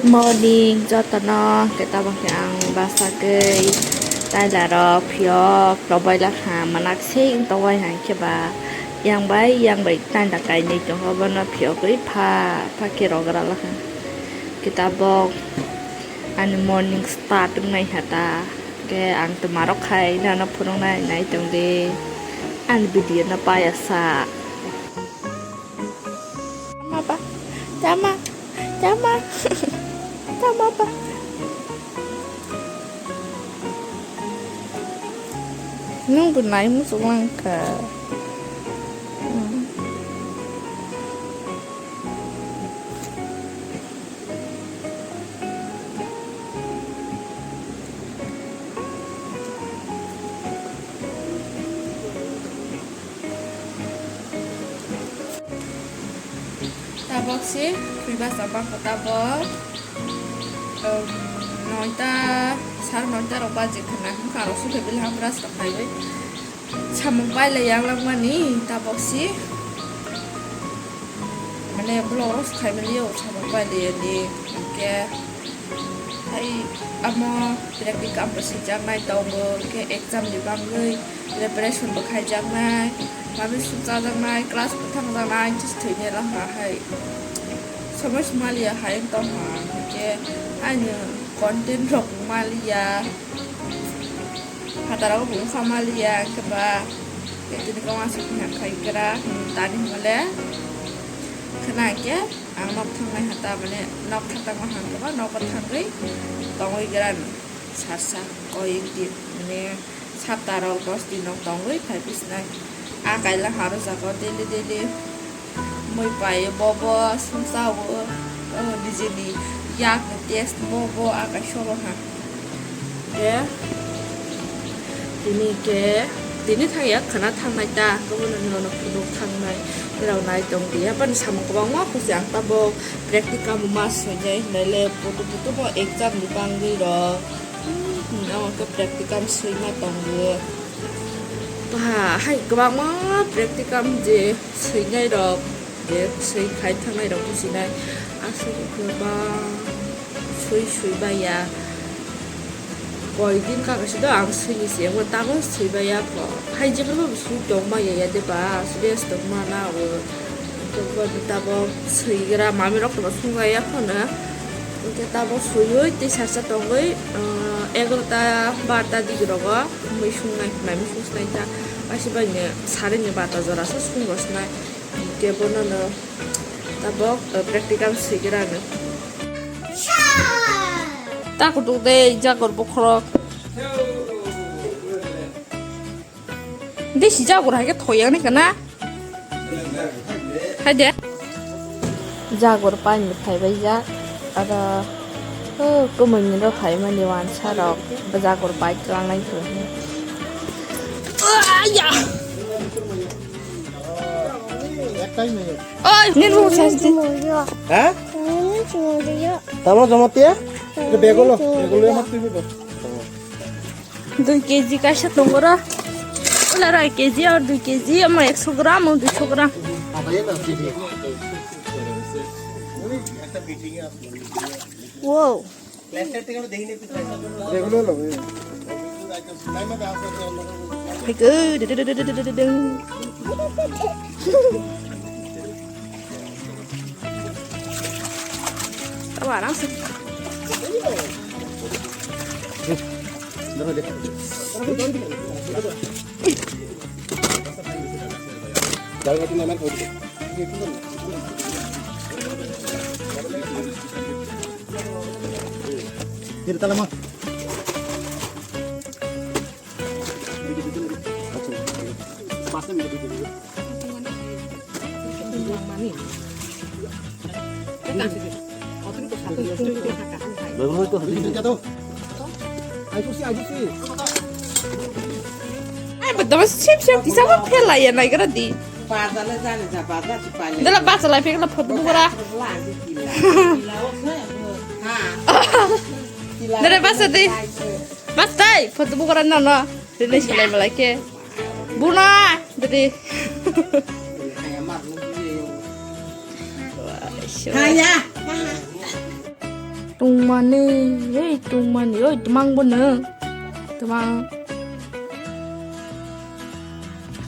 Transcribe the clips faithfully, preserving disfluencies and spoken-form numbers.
Morning jotono, hwnkhe tabok khe ang bwsakhe taila rok phiyok rok bai lakha, manak se wng tongwi hai khe ba yang bai yang bai taila kainwi tongo, bono phiyogwi pha pha khe rogra lakha. Hwnkhe tabok ani morning start wngnai ha ta, hwnkhe ang twma rok khai nano phunuknai, nai tongdi ani video no payasa. Tama ba? Tama. Tama. Tama ba? Nung bo nai muchung lang kha. Hmm. Tabok si, phuiba chapang ko tabok, um, noita, sar noita rok baji khna, hwnkha rok sukhe bili ham brush rok khaiwi. Samung pailai yang langmani tabok si. Mane vlog rok khai mani o samung pailai di. Hwnkhe hai amo practicum bo swijak nai tongo, hwnkhe exam ni bagwi preparation bo khaijaknai, mami sukchajaknai, class bo thangjaknai, just thwini raha hai. Somoi sumaliya hai wng tongha, hwnkhe ani content rok maliya. Phataro bo wngkha maliya, hwnkhe ba tini khe uansuk phiyang khai kra, tani hwnle khna hwnkhe ang nok thangnai ha ta, mane nok tha tangma hang khe ba nogo thangwi tongwi gra, sarsa koi di, mane sapta rok dos din rok tongwi phai bisnai. A kaila haro jaga daily daily. Mui pai bobo sumsa o, o nijini yak ni test bobo akai solo ha. Ke tini ke tini thang yak khana thangnai ta, kabo no nono phunuk thangnai, rao nai tong di. Hapan samung kwbangma khusi ang tabok practicum ma soinai hinai le putu putu bo exam ni bangwi rok. Hmm, amo ke practicum soima tongo. Ba hai kwbangma practicum je swinai rok, je swi khai thangnai rok businai, aswk kwbang swi swi baiya. Koi din kaka se do ang swini se, abo tabok swi baiya kho. Hai jephru bo swi tong maya ya de ba, serious tong mana o. Tabok swigra mami rok to sung ya kho na. Hwnkhe tabok swiwi tei sarsa tongwi, ah, egarota barta digi rogo. Mui sungnai, mami sungsnai ta. Asi bai ni sari ni bata jora se sung rosnai. Hwnkhe bono no tabok, eh, practical sigira no. Ta kutuk de jagor bokhorok. De si jagor hai khe thoyang ni kana. Hai de. Jagor paini phaibai jak. Aro, oh, kumui ni rok phaimani wansa rok. Bo jagor pai tlangnai khe. Aya! Oi, nini bo chas di. Ha? Tamo jamatia? Itu bego lo, bego lo yang mati itu. Dui kg kaisa tongo ro. Ula rai kg or dui kg, omo ekso gram, o duiso gram. Wow. Hai ke, de, de, de. Tao arang se. Diri tala ma. Ai, betul sip sip di sana pela ya naik di. Bazar le jani ja, bazar si pale. Dala bazar lai pekla photo bukara. Lagi kila. Kila oke. Ha. Dala bazar di. Mas tai, photo bukara no no. Rene silai malai ke. Buna, dede. Haya. Tungmani, ei tungmani, oi twmang bono. Twmang.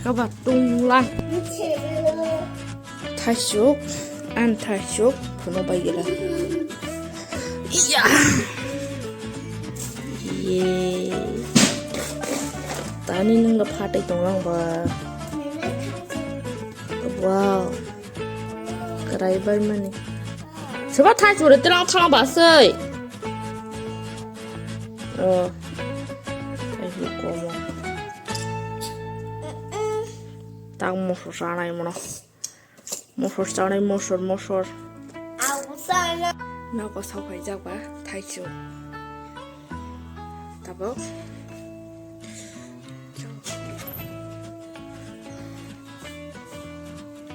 Kaba tunglang. Thaisuk, an thaisuk, phuno bai gela. Iya. Ye. Tani nung da phatai tonglang ba. Wow. Karai bai mani. Soba thai churi tilang thang ba sei. Oh. Ai komo. Tang mosor sanai mono. Mosor sanai mosor mosor. Nogo sok hai jak ba thai chu. Tabok.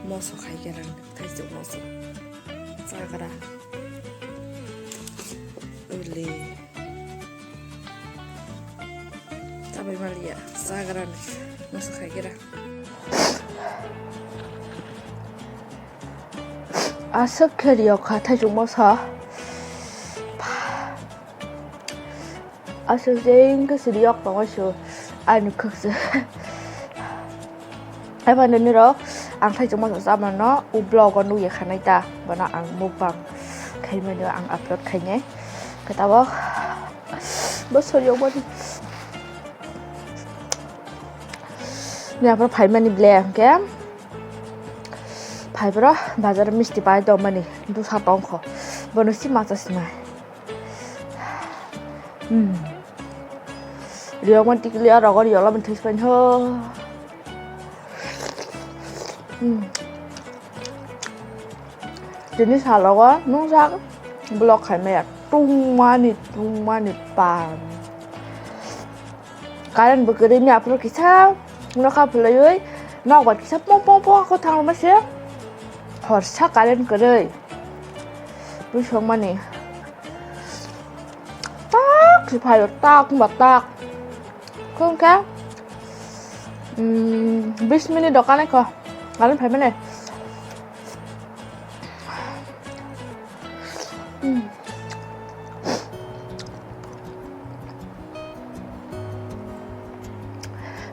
Moso khai khe rang thai chu moso. Chagra. Uli. Chabai maliya. Chagra ni. Moso khai khe rang. Aswk khe riyok kha thai chu moso. Aswk je wngkhe siri yok tongo su ani khwk se. Haphano nirok ang thai chukma sa chamano u vlog o nukya khanai ta, bono ang mukbang khaimani ang upload khainai. Khe tabok bo sori yok mani. Ni aphuru phaimani ble hwnkhe phai bro bazar misti pai tongmani dosa tongkho bono si macha sinai. Hmm. Riyokma tikli aro riyokla bini thai sipai ho. Hmm. Tini salogo nungsa vlog khaimaya tungmani tungmani pan. Current bo kwrwi mia phuru kisa nokha phulaiwi nok bai kisa pong pong pong khe thangma se horsa current kwrwi. Bwswk mani tak se phaio tak wngba tak khe wngkhe bis minute dokanai kho current phaimani.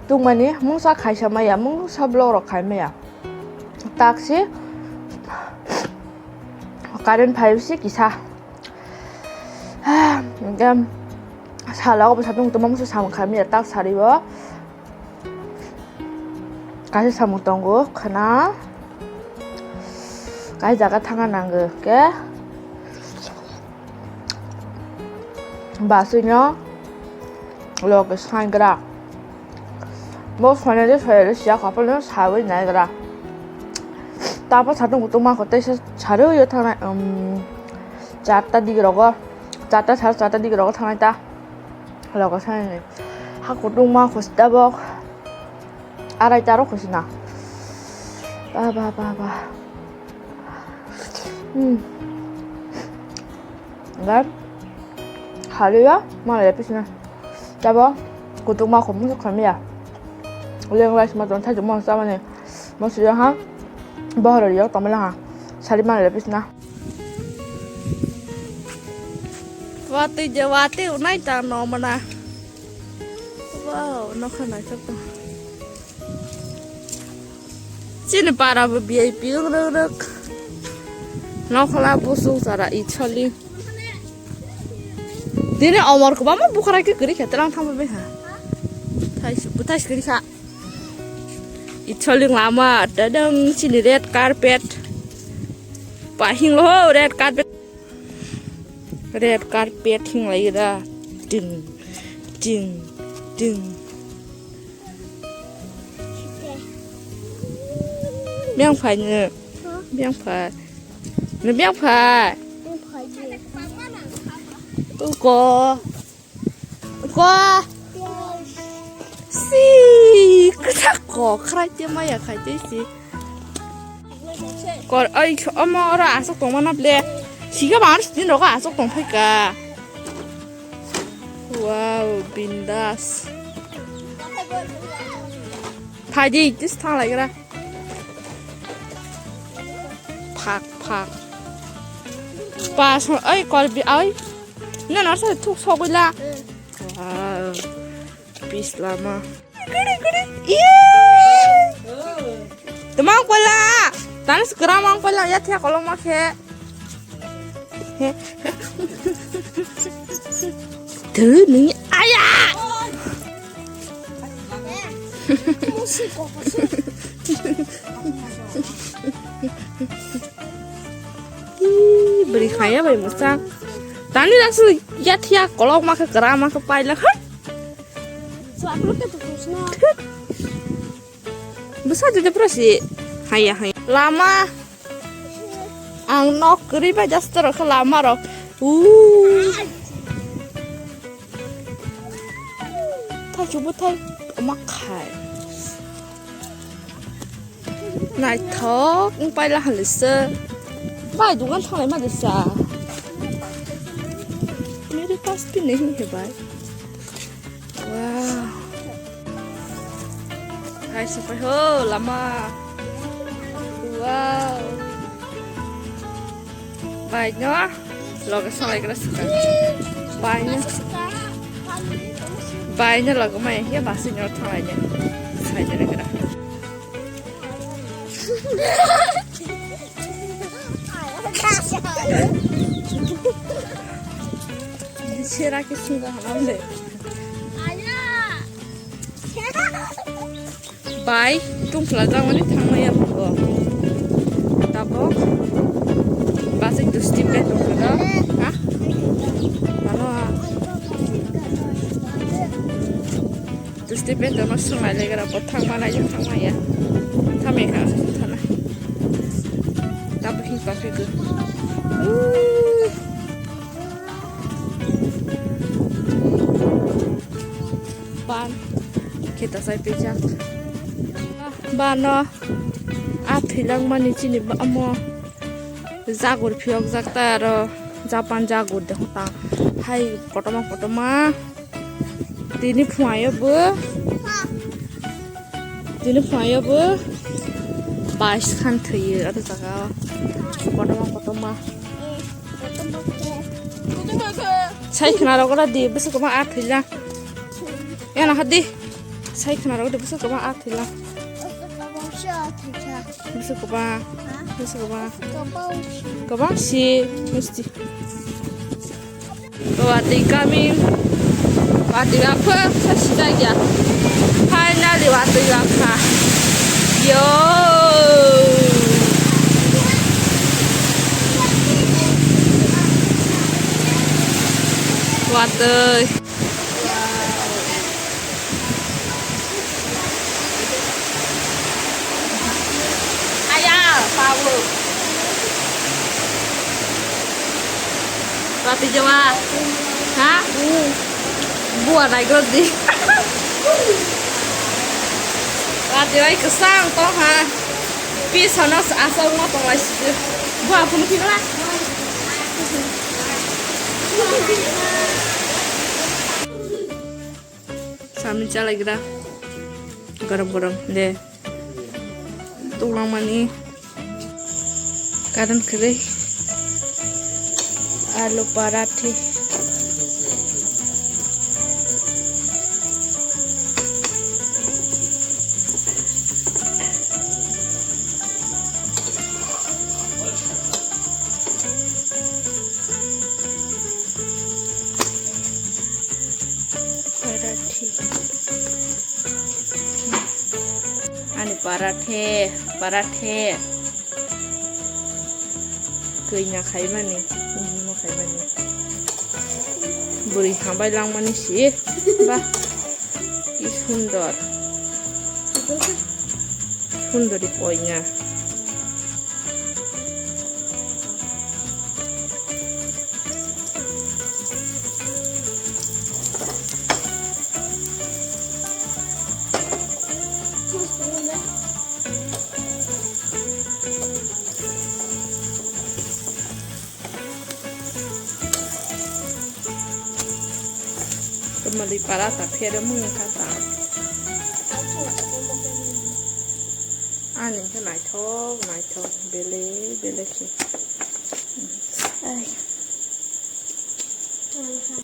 Tungmani mungsa khaisa maya, mungsa vlog rok khai maya. Taksi current phai si kisa. Hingke salogo bo satung tongma mungsa samung khai maya tak sari o. Kaisa samung tongo khwna. Kaisa jaga thangna nango khe. Basui no loge sangra. Bo finally finally siya kapal no sawi naigra. Tabo satung kutung ma kote se sari yo thangnai, um, charta digrogo. Charta sar charta digrogo thangnai ta. Logo sanai. Ha kutung ma khostabok. Arai taro khosina. Ba, ba, ba, ba. Hmm. Ga. Haliya, ma le pisna. Tabo, kutung ma khom khom ya. Leng rice ma ton thajuma samani. Mo siya ha. Bohoro yo tamala ha. Sari ma le pisna. Watwi je watwi unai ta no mana. Wow, nokha naithok tong. Chini para bo V I P wng rwk rwk. Nokhola busuk sara i choli. Tini omor kwbangma bukhara khe kwrwi khe twlang thangma bai ha. Thai su, bwthai su kwrwi kha. I choli lama tadang chini red carpet. Pahing lo red carpet. Red carpet hinglai da. Ding, ding, ding. Biang phai nw. Biang phai. Nw biang phai. Uko. Uko. Si. Kisa ko. Khrai te maya khai te si. Kor, oi, omo oro aswk tongma na ble. Siga ba aro sini rogo aswk tong phaika. Wow, bindas. Phaidi, tis thang lai gra. Phak, phak. Pas, oi, kor bi, oi. No, no, sa thuk sogwila. Wow. Pis lama. Guri, guri. Iye. Tama ang pala. Tani sekarang ang pala ya, tiya kolong ma khe. He. Tuh, ni ayah. Ih, beri kaya bai musa. Tani dak sulu ya, tiya kolok ma khe kera ma khe paila ha. Busa jadi pura si. Haya, haya. Lama. Ang nok kiri bai just rok lama rok. Uh. Thai chubu thai ma khai. Naithok wng paila hwnwi se. Bai, dogan thanglai ma de sa. Mere paas bhi nahi hai bhai. Wow. Hai, sapai ho lama. Wow. Bai no. Loge salai gra saka. Bai no. Bai no loge mai ya basi no thanglai ne. Sai jere gra. Sera ke sunga hamle. Bai, tungphla jangmani thangmaya bo. Tabok. Basi dusti pe tungphla. Ha? Ano ha. Dusti pento no swnglai legra bo thangma nai thangma ya. Thame kha thana. Tabuk hin pa phi go. Ban. Kheta sai pejak. Bano. A thwilang mani chini ba amo. Jagur phiyok jak ta aro Japan jagur de hota. Hai kotorma kotorma. Tini phuayo bo. Tini phuayo bo. Bais khan thwiyo aro jaga. Kotorma kotorma. Sai khna rok ora di bwswk kwbang a thwila. Yana hadi. Sai khna rok di bwswk kwbang a thwila. Bwswk kwbang. Bwswk kwbang. Kwbang si misti. Watwi coming. Watwi wapha, sa sijak ya. Finally, watwi wapha. Yo. Watwi. Aya, pawo. Rati jawa. Ha? Buah naik roti. Rati wai kesang toh ha. Pi sana asal mau tong lai sih. Buah pun kira. Sami chalaigra. Garam garam de. Tunglang mani. Karan kere. Alu parathe. Parathe. Ani parathe, parathe. Kanya khaimani, kanya khaimani. Bwrwi hambai langmani si. Ba. Ki sundor. Sundori koina. Tamo di para ta phere mung kha ta. Ani khe naithok naithok bele bele khe. Ai.